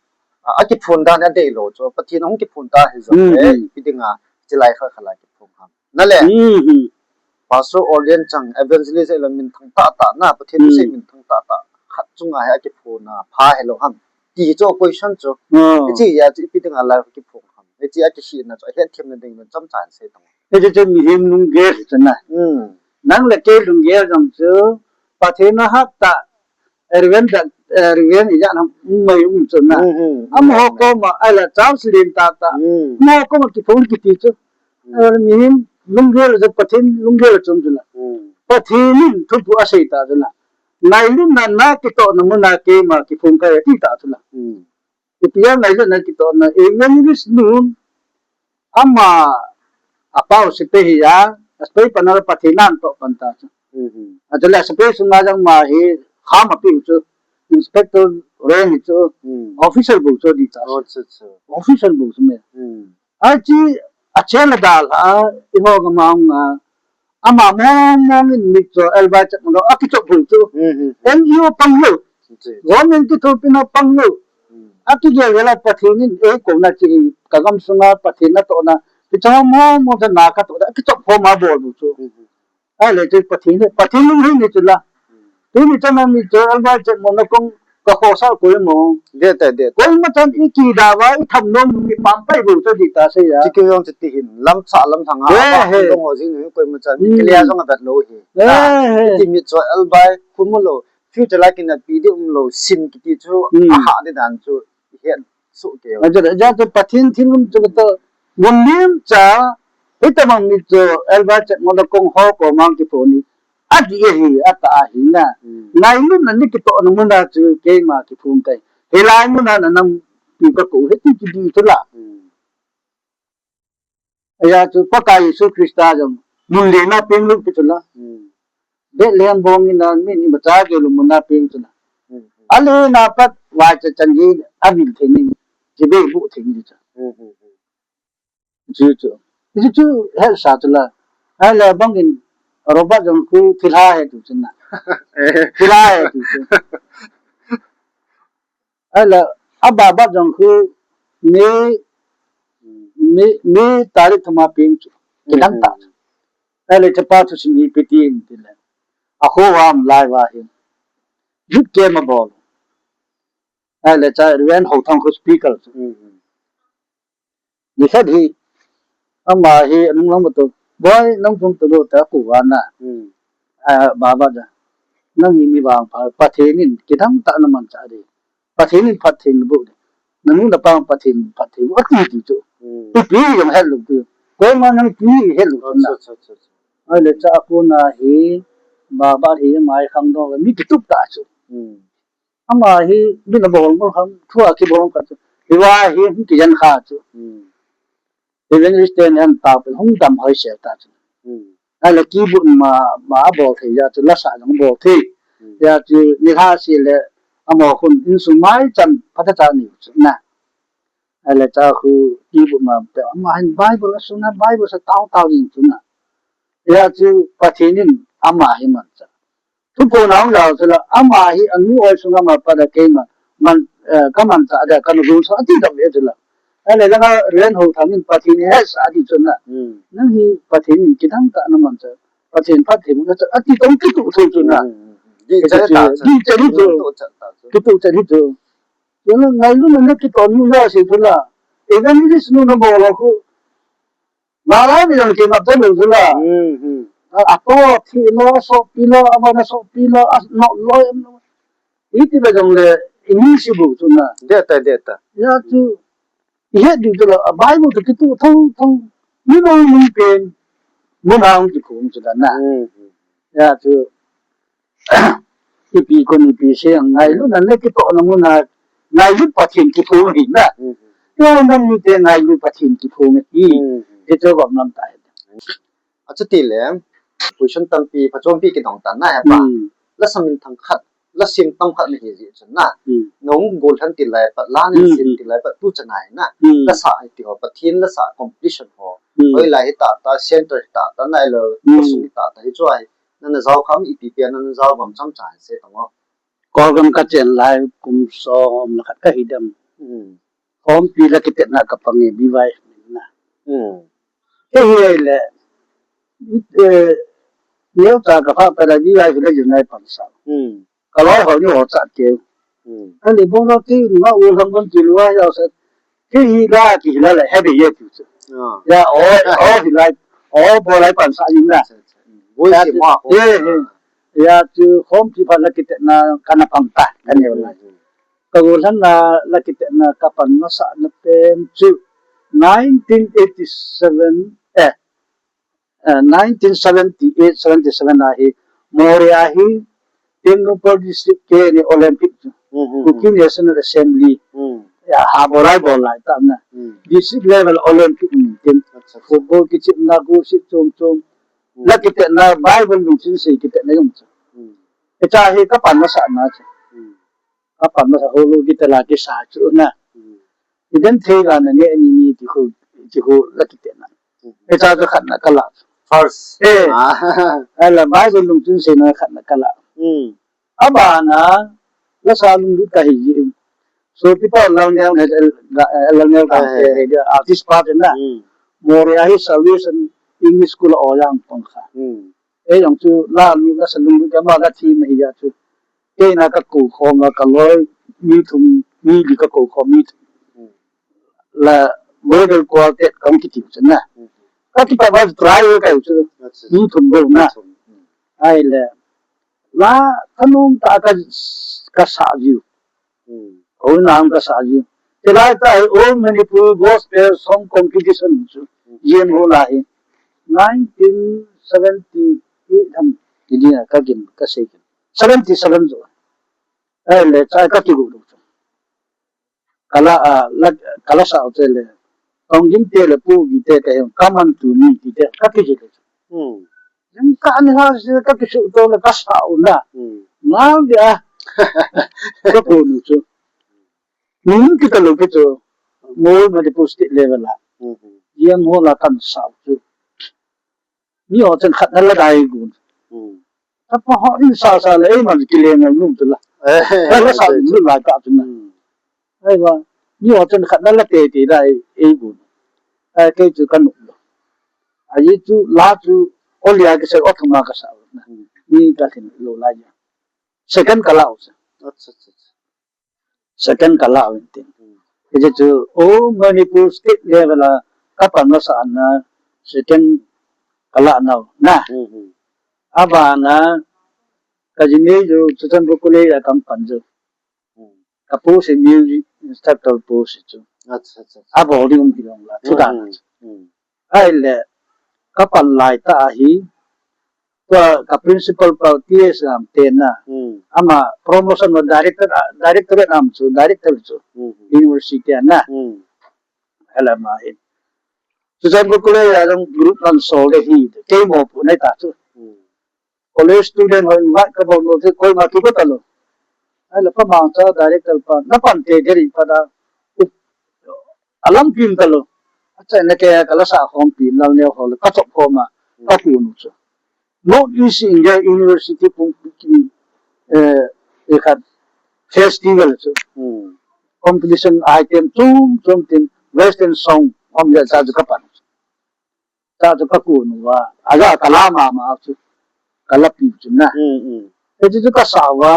Ah, a kiphon dan a dei lo chu, Pathen hung kiphon ta hi jong le, hmm, hmm, ipi dinga, chi lai khat khat lai kiphon ham. Na le, hmm, hmm, pastor ordain chang evangelist ila min thang ta ta na, Pathen, hmm, se min thang ta ta, khat chunga hi a kiphon a, pha he lo ham. Ti chu question chu. Hmm. Ichi ya chu ipi dinga lai kiphon ham. Ichi a kishi na chu, a het them na ding na cham chan sei tang. Hiche chu mihem lunggel chu na. Hmm. Nang le kei lunggel jong chu, Pathen a hat ta, eh, Reverend, eh, Reverend ijat ham, um mai um chu na. Hmm, hmm. Amaho koma, ahile, Charles Lim tata. Hmm. Amaho koma kiphon kiti chu. Hmm. Eh, mihem lunggel chu, Pathen lunggel chu chu na. Hmm. Pathen in thuphon asei ta chu na. Ngailutna na kitohna muna keima kiphon kai ati ta chu na. Hmm. Ipi a ngailutna kitohna, evangelist nun, ama, apao sepai hi a, sepai pan a Pathen in atoh pan ta chu. Mhm. Achule sepai sunga jong ama hi, kham apiu chu, inspector rank hi chu, hmm, officer bou chu di ta. Oh, acha, acha. Officer bou chu me. Hmm. Achi, achen a dal a, iho gama hung a, ama mong mong in mi chu, elbai chat mong, akichop bou chu. Hmm, hmm, hmm. N G O pang lou. Ji, ji. Government kithopina pang lou. Hmm. Akigel gel a Pathen in, eh, kouna chi, ka gam sunga Pathen natohna, kichop mong mong sa na katoh, akichop khom a bol bou chu. Hmm, hmm. Ahile chu Pathen, Pathen lung hi ni chu la. Hmm. Tuni chan a mi chu, elbai chat mong na kong, ka khosa koi mo. De ta, de ta. Koima chan i kida uva, i tham nom, mi pampai bou chu di ta sei a. Chi keu jong chu ti hin, lam sa lam thang a, eh, ama he, dong ho jing hi koima chan, hmm, clear jong avet lou hi. Eh, na, he. Ti mi chu elbai, khu mu lou, future lai kina pi di um lou, sin kiti chu, hmm, aha di dan chu, het su keu. Aja, aja chu Pathen thingnung chu ka to, mun lim cha, hitabang mi chu, elbai chat mong na kong ho koma kiphon ni, Ati ahi, ata ahi na. Hmm. Ngailutna ni kitohna muna chu keima kiphon kai. Hilai muna na nampi ka kou hiti kidi chu la. Hmm. Aja chu Pakai Jesu Christa jong mun lena peng lou pi chu la. Hmm. Bethlehem bong in a mi ni macha gel muna peng chu la. Hmm. Alena pat vai cha chan gi avil thei ni. Chibe bu thei ni cha. Hmm, hmm, hmm. Chu chu. Chu chu, hel sa chu la. Ahile bang in Robert jong khu thilha he tu chu na. Eh. Thilha he tu chu. Ahile, a Baba jong khu May, May, May tarik thum a peng chu. Kidang ta. Hmm. Ahile, chapa thusim hi ipi ti em ti le. A kho uva um lai uva hin. Youth camp abol. Ahile, cha Reverend Houthang khu speaker chu. Hmm. Ni khat hi, ama hi, anung lang batu, "Boy, nang tum tu lo ta ku wa na." Hmm. Ah, Baba da. "Nang hi mi vangpha, Pathen in kidang tah na manchah ding. Pathen in phatthei na boh ding. Nanu napa Pathen in phatthei boh," ati ti chu. Hmm. Ipi jong het lou pi. Koima nang pi het lou na. Acha, acha, acha, acha. Ahile cha a kona hi, Baba hi, mai khang dong, mi kitup ta chu. Hmm. Ama hi, mi na bol ngol ham, thu a kibol ka chu. Hiva hi hung kijen kha chu. Hmm. Evangelist ten an tao pen hung dam hoi sel ta chu. Hmm. Ahile keyboard ma, ma abol thei ja chu, lasa jong bol thei. Hmm. Ja chu ni ha si le amo khun insung mai chan phatah cha ni chu na. Ahile cha khu keyboard ma pe ama hin Bible a sung na Bible sa tao tao jing chu na. Ja chu Pathen in ama hi man cha. Thuphon a hung jao chu la, ama hi anu oi sunga ma pat a keima man, eh, ka man cha da, ka nu gun sa ati dam ve chu la. Ahile langa Reverend Haothang in Pathen hi hesa ati chu na. Hmm. Nang hi Pathen in kidang tah na man cha. Pathen phattheibohna cha ati tong kituh thou chu na. Hmm, hmm, hmm. Di cha chu, di cha di chu. Hmm, to cha ta chu. Kituh cha di chu. Chu na ngailutna na kitoh nu ja si chu na. Evangelist nu na bol a khu. Malai mi jong kingap ta lou chu la. Hmm, hmm. A, ato thi lo, sopi lo, abana sopi lo, a, no lo, em lo. Iti ba jong le, ini si bu chu na. Dei ta, dei ta. Ja chu, i het diu chu la, a Bible chu kituh thou thou. Ni lo ni pen. Mun hang kiphong chu la na. Hmm, hmm. Ja chu. Ipi kon ipi sei a ngailutna le kitohna mun a ngailut Pathen kiphong hi na. Hmm. Yo nang mite ngailut Pathen kiphong hi. Hmm. Ti chu gom lam ta hi. Achuti le, question tampi, phachompi kidong ta na he pa. Hmm. Lasa minthang khat, lasa minthang khat na hi ji chun na. Hmm. Nahung gollhang ti lai pat, la nin Hmm. sim ti lai pat, tu chan a hi na. Hmm. Lasa hi ti ho, Pathen lasa completion ho. Hmm. Hoilai hi ta ta, center hi ta ta, nailou, Hmm. khosung hi ta ta, hi chu a hi. Nana jao kham ipi pi a nana jao bam chomcha sei tang o. Kolgam ka chen lai kum som le khat ka hi dem. Hmm. Khompi la kitetna ka pang e B Y F na. Hmm. Kei hi le, eh, neocha ka pha pa la B Y F la jun lai pang sa. Hmm. Ka loi ho ni ho cha keu. Hmm. Ani bong la kei nga u lang bon ti lua ya sa. Kei hi la ki hi la le he be ye tu chu. Ah. Ya o, o hi lai, o bo lai pan sa yin na. Acha, acha. Hmm. Boi Ya si chu, ma ho. He, he. Ya chu khompi pha la kitetna ka na pang ta, ka neo lai. Hmm, hmm, hmm. Ka gollhang na la kitetna ka pan masah na pen chu nineteen eighty-seven, eh, eh, nineteen seventy-eight seventy-seven a hi, Moreh a hi, Tengnoupal District K N A Olympic chu, Hmm, hmm, Kuki hmm. National Assembly, Hmm. ya, ha bol lai bol lai ta na. Hmm. District level Olympic ni tin. Acha, acha. Football kichepna, goal chep chom chom. Hmm. La kitetna, Bible lungchun sei kitetna jong chu. Hmm. Hicha hi ka pan masah na chu. Hmm. Ka pan masah ho lo kita la kisa chu na. Hmm. Idan thei la na ne ni ni ti khu, ti khu la kitetna. Hmm. Hicha chu khatna ka la. First. Eh. Ah. Ahila Bible lungchun seina khatna ka la. Hmm. Abana, lasa lunglut ka hi ji. So people lang yang, lang yang ka, Eh. eh, eh, artist pa na. Hmm. Moreh a hi service and English school a o yang pang kha. Hmm. Eh, yang chu la lu, lasa lunglut ka ma ka thi ma hi ya chu. Kei na ka kou khom a ka loi, mi thum, mi li ka kou khom mi thum. Hmm. La Border Quartet kong kiti chu na. Hmm. Ka kipa ba try ka chu. Acha, acha. Mi thum bou na. Mi thum. Hmm. Ahile. La ka nom ta ka, ka sa jiu. Hmm. Ko na ka sa jiu. Te lai ta hi All Manipur Gospel Song Competition chu. Hmm. Yen ho la hi. Nineteen seventy-eight ham. Ti dia ka gin ka sei gin. Seventy-seven chu. Ahile cha ka ti gu lu chu. Ka la, ah, la, ka la sa u te le. Tong gin te le pu gi te ka hem. Come unto me ti te. Ka ti ji le. Hmm. Jing ka ni ha si ka ki su to le ka sa u na. Hmm. Ngal dia. Ka pu nu chu. Nin ki ta lo ki chu. Mo ma di pu state level la. Hmm. Yang ho la kan sa u chu. Ni ho chen khat na la dai gun. Hmm. Ka pa ho in sa sa le, ei man ki le ngal num tu la. Eh, Ka la sa eh, num la ka tu na. Hmm. Ai wa. Ni ho chen khat na la te te dai, ei gun. Ai kei chu ka nu lo. Ai chu la chu, o lia ki se o thuma ka sa na. Hmm. Ni ka thin lo la ya. Second ka la u se. Acha, acha, acha. Second ka la u tin. Hmm. Ije chu, o Manipur state level a, ka pan masah na, second ka la nau, na. Hmm, hmm. Abana, ka ji me ju, chu chan bu kule ya kam pan ju. Hmm. Ka pu si music instructor pu si chu. Acha, acha, acha. A bol ding um ki long la, thu Hmm, dan. Hmm, hmm. Ahile, ka pan lai ta ahi, tua ka principal pa T S Ram te na. Hmm. Ama promotion ma director, ah, directorate am chu, director chu. Hmm, hmm. University a na. Hmm. Alama hi. Chuchan ko college a jong group nan sol de hi. Kei mo pu nai ta chu. Hmm. College student ho invite ka bol mo chu koima thu ko ta lou. Ahile pa Mangcha director pa na pan te gari pa da. Alam pin ta lou. Acha na ke ka la sa khom pi lal neo ho le ka chop khom a. Ka pu nu chu. North East India University pung ki, eh, ekhat festival chu. Hmm. Competition item chom chom tin western song om ya cha chu ka pan. Cha chu ka ku nu va. Aja ka la ma ma chu. Ka la pi chu na. Hmm, hmm. Hichu chu ka sa va.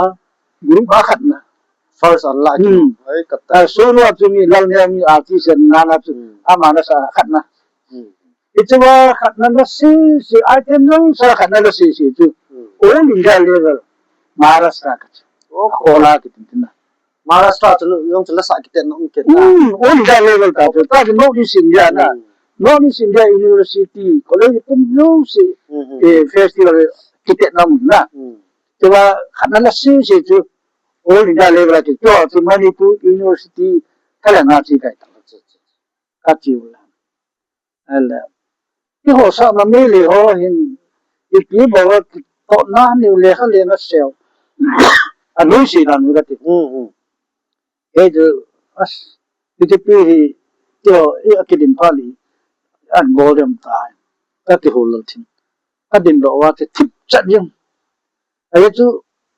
Group a khat na. First a la chu. Hmm. Ai ka ta. Ah, solo a chu mi lal ne mi artist na na chu. Hmm. Ama na sa khat na. Hmm. Hichu va khat na la si si item nang sa khat na la si si chu. Hmm. All India level. Maharashtra ka chu. Oh. Kola ki tin tin na. Maharashtra chu jong chu la sa ki tin na um ke na. Hmm, all India level ta chu. Ta chu North East India na. Hmm. North East India University, college pum jong si. Hmm, hmm. Eh, festival ki tin na um na. Hmm. Chuva khat na la si si chu. All India level a chu. Chu chu Manipur University ka la na chi kai ta. Acha, acha, acha. Ka chi u la. Ahile. Keiho sa ma mi le ho hin. Ipi bol a kitoh na ni le kha le na seo. A lui si na nu ka ti. Hmm, hmm. Kei chu, as, B J P hi, keiho, i a kidim pha li. An bol dem ta. Ka ti hu lo thin. Ka din lo wa te thip chat jeng. Ahi chu,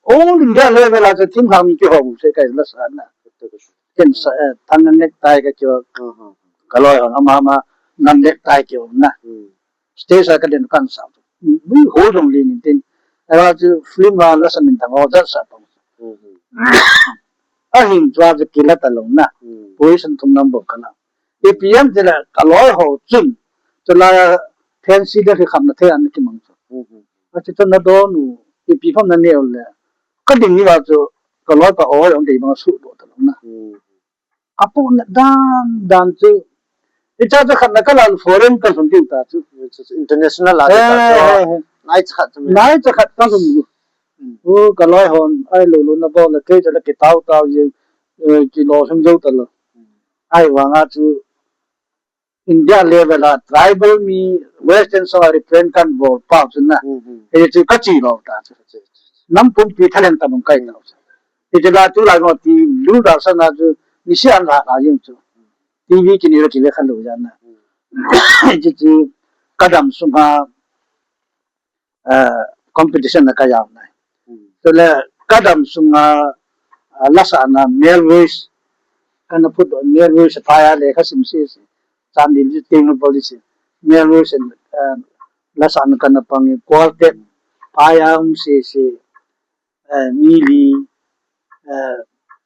all India level a chu thim hang mi kihou se kai la sa na. Ken sa, eh, thang na necktie ka kihou. Hmm, hmm. Ka loi hon ama ama nang necktie kihou na. Hmm. Stage a ka din kan sa. Mi ho jong li nin tin. Ahi chu film a la sa min thang ho jat sa pang. Hmm, hmm. Ahin chu a chu kila ta lou na. Hmm. Position thum number ka la. Ipi ham tile ka loi ho chun. Chule fancy dress hi kham na thei an kimang chu. Hmm, hmm. Achu chu na don u. Ipi kham na neo le. Ka ding ni va chu ka loi pa oi ong dei bang su do ta lou na. Hmm. Apu na dan dan chu. Icha chu khat na ka lal foreign ka lhun diu ta chu. International a ta chu. Eh, eh, eh. Nai cha khat chu. Nai cha khat ka lhun diu. Hmm. U ka loi hon ai lo lo na bol le kei cha la ki tau tau ye, eh, ki lo lhun diu ta lou. Hmm. Ahivang a chu India level a tribal mi western song a represent kan bol pau chu na. Hmm, hmm. Hichu ka chi lo ta chu. Acha, acha. Nam pumpi thalheng ta bang kai ta chu. Hichu la tu lai mo ti lu da sa na chu ni si an la la jing chu. T V ki ni la ki le khan lo ja na. Hmm. Hichu chu ka dam sung a ah, competition na ka jao nai. Hmm. Chule ka dam sunga, ah, la sa na male voice, kana phut doh male voice phai a le ka sim si si. Chan din ji ting no policy. Male voice, ah, la sa na kana pang quartet phai a um si si. Eh, mi li, eh,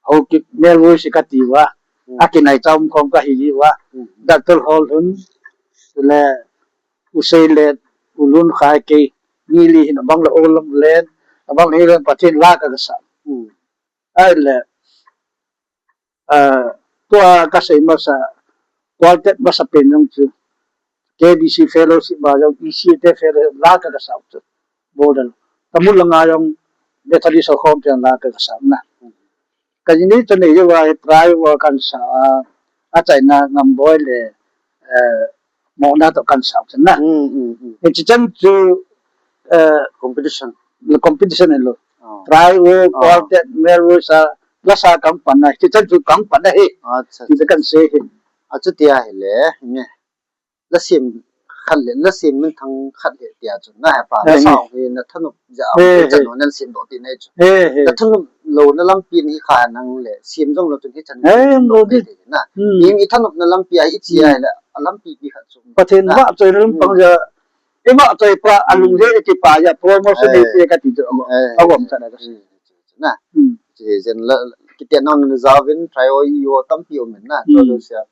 Haokip male voice ka ti uva. Hmm. Akinai chom khom ka hi uva. Hmm. Doctor Hall hun, le Usei le, Ulun Khai ke, mi li hin abang le Olam len, abang hi len Pathen la ka sa. Hmm. Ahile, ah, tua ka sei masa, quartet masa pen jong chu. K B C fellowship ba jong, E C T fellowship la ka ka sau chu. Bol dan. Tamul langa jong Bethany Sokhom pian la ka ka sau na. Ka jini chu nei jong va try va kan sa a, a China ngam boi le, eh, mo na to kan sau chu na. Hmm, hmm, hmm. Ni chi chan chu, eh, competition. Le competition lo. Oh. Try wo, oh, quartet, male wo sa, la sa kang pan na. Chi chan chu kang pan na he. Acha. Chi kan se he. Achu tia he le, ne. La sim khat le, la sim min thang khat le tia chu na he pa, la sa hi na thanop ja, eh, chan no nan sim do ti nei chu. Eh, eh. La thanop lo na lampi ni kha nang le, sim jong lo chu hi chan. Eh, lo di. Na. Hmm. Ni mi thanop na lampi a i chi a le, a lampi pi khat chu. Pathen na. Vahchoi na lam pang ja, i vahchoi pa, a lung le i kipa ja, promotion, eh, i ti ka ti chu, eh, a gom chan na. Hmm. Na. Hmm. Chi jen la, kiti nang na ja vin, try o i o tampi o min na, hmm, cho jo sia.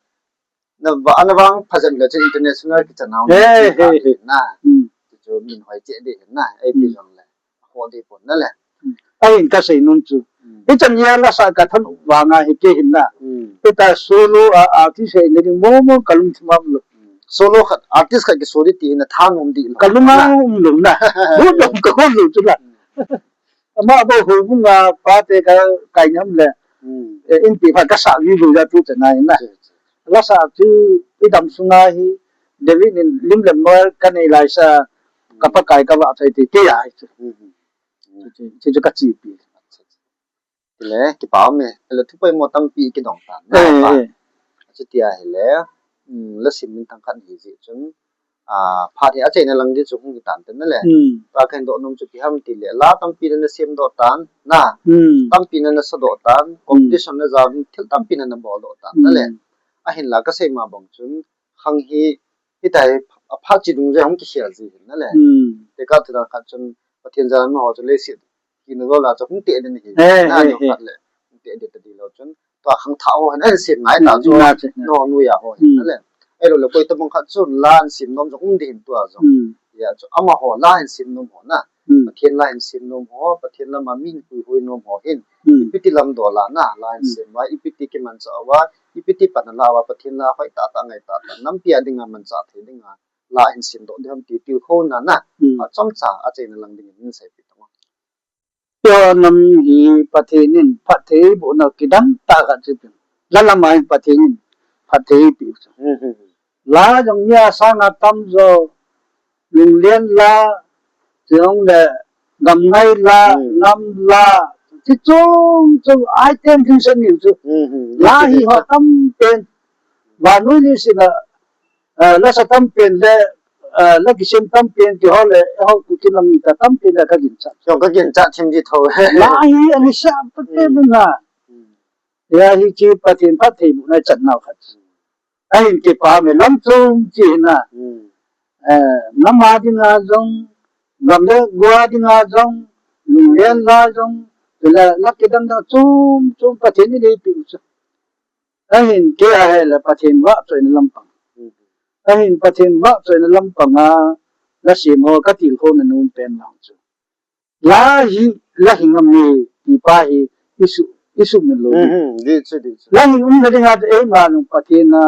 Na va, na vang phajan le chu international ki chan nau. Hey, na, hey, hey. Na. Hmm. Chu min hoi che de na. Ai pi, hmm, jong le. Ho de pon na le. Hmm. Ai in ka sei nun chu. Hmm. I chan ya la sa ka than vang a hi ke hin na. Hmm. I ta solo a, artist he ni ding mo mo ka lung thim am lo. Hmm. Solo khat, artist khat ki solo ti na than um di lo. Ka lung a um lo na. Hu dong ka hu lo chu la. Hmm. Ama bo hu bunga pa te ka kai nam le. Hmm. Eh, inpi phat kasa viu viu ja tu chana in na. Lasa chu idam sunga hi David in lim le mual kanei laisa ka Pakai kavahchoi ti keiya hi chu. Chu chu kachepi. Tile, kipa ume, tile thu poimo tampi kidong tan. Eh, eh. Chutia hile, um, lasim minthang khat hi jeh chun, ah, phat hi achaina lang di chu hung hitan ten nale. Hmm. Tua kahin doh nom chu ipi ham tile, la tampi nana semdoh tan, na. Hmm. Tampi nana sadoh tan, hmm, competition na jam, thil tampi nana boldoh tan, nale. Hmm. Ahinla kasei ma bang chun, khang hi, hitia hi aphat chi dungjuia hung kikhel ji hin nale. Hmm. Tekah thudang khat chun, Pathen jana ho chu leiset hina lou la chu hung teh ding ahi. Eh, na, eh, neo eh. Khat le hung teh ding tadi lou chun. Tua khangthah ho hin ahin sem ngai ta chu. Na chu, na. Neo noiya ho hin, hmm, nale. Ahilou le koi tobang khat chun la ahin sem nom jong um ding hin tua jong. Hmm. Hijeh chun amaho la ahin sem nom ho na. Hmm. Pathen la ahin sem nom ho, Pathen lama mi ahin puihui nom ho hin. Hmm. Ipi ti lamdoh la na, la ahin, hmm, sem uva, ipi ti kimanchah uva, ipi ti pan ala uva, Pathen la hoi tah tah ngai tah tah. Nampi a dinga manchah thei dinga. La ahin semdoh ding ham ti tilkhouna na. Hmm. Achomcha achaina lang dingin hin seipeh tang. Keiho nam hi Pathen in phatthei bohna kidang tah khat chu. La lama hin Pathen in phatthei eipeh chu. Hmm, hmm, hmm. La jong nia sanga tamjo, lunglen la, chuleh gamngai la, hmm, nam la, chi chung chung item thil san ni chu. Hmm, hmm. La hi ho tampen. Vannoi leiset a, eh, lasa tampen le, eh, la kisem tampen ti ho le, eh, ho Kuki lam mite tampen le kaginchat. Jong kaginchat thim ji tho. La hi alisa tampen, hmm, na. Hmm. Hia hiche Pathen phatthei bohna ichan nau khat. Ahin kipa ume, lam chung chi na. Hmm. Eh, nam a dinga jong, gam le go a dinga jong, lunglen la jong, la, la kidang dang chung chung Pathen in eipeh chu. Ahin kei a hile Pathen vahchoina lampang. Hmm. Ahin Pathen vahchoina lampanga, la sem ho katilkhouna nom pen vang chu. La hi, la hi ngam e, ti pa hi, isu, isu min lou. Hmm, hmm, di chu, di chu. La hi umna dinga chu eima jong Pathen a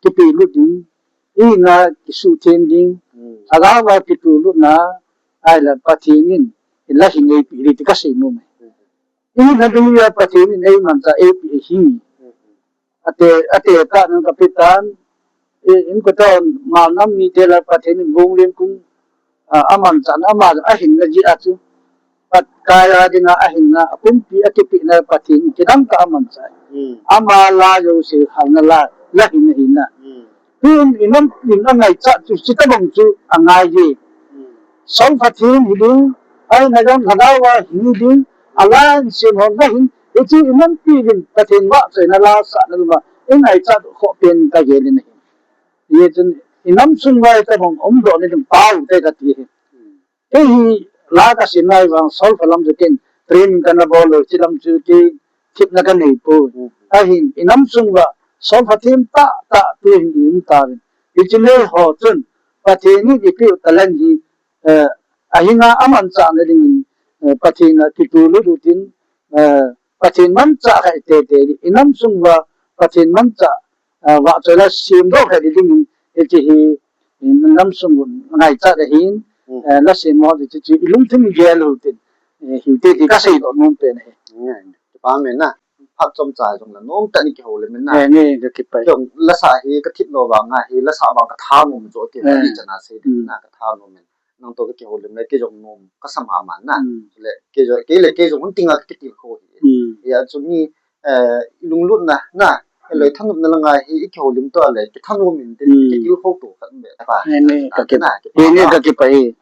kipelut ding, i na kisuhtheng ding, hmm, lhagao a kitulutna, ahile Pathen in, la hi eipeh ding ti kasei nom e. Hmm. Ihinna dinga Pathen in eimanchah eipeh ahi. Ate, ate tah nan kape tan, i, inkote, mal nam mite la Pathen in Bunglen kung, a, amanchahna, ama ahinna jeh a chu. Pakai a dinga ahinna, apumpi a kipehna Pathen in kidang tah a amanchah. Hmm. Ama la jouse halna la, la hin ahi na. Hmm. Tun inam, in angaichat chu, chutobang chu angai e. Hmm. Solfa thim hiding, ahinla jong lhagao a hing ding, a la ahin sem ho na hin, hichu inampi uvin Pathen vahchoina la sahna lama, ingaichat khoh pen kagel in ahi. Hichun, inam sung uva hitobang umdoh na ding pao te kati hi. Kei hi la kasim nai vang solfa lam chu ken training kana bol lou, hiche lam chu kei thepna kanei poi. Ahin, inam sung uva solfa thim tah tah tu hin i um tauvin. Hiche nei ho chun, Pathen in eipeh u talent hi, eh, ahinga amanchahna dingin, eh, Pathen a kitulut utin, eh, Pathen manchah kha tete ding, inam sung uva Pathen manchah, eh, vahchoi la semdoh kha dingin, hiche hi, inam sung un ngaichat ahin, hmm, eh, la sem ho hiche chu ilungthim gel utin, eh, hinte ti kaseidoh nom pen ahi. Hmm, kipa ume na. Phat chomcha jong la nom tah in kihoulim in na. Nge, nge, kakipah e. Jong lasa hi kathip lou vang a hi, lasa vang kathanom jo ti, eh, kani chana sei ding, hmm, na kathanom in. Nangto kakihoulim le, kei jong nom kasa mama na. Hmm. Le, kei jong, kei le, kei jong hun tinga kakitilkhou hi. Hmm. Hia chu mi, eh, lunglutna, na, loi thanopna langa hi, ikihoulim to le, kithanom in tin, hmm, kitilkhou to khat be. Pa. Nge, nge, na, kakipah. Na, nge, nge, kakipah e.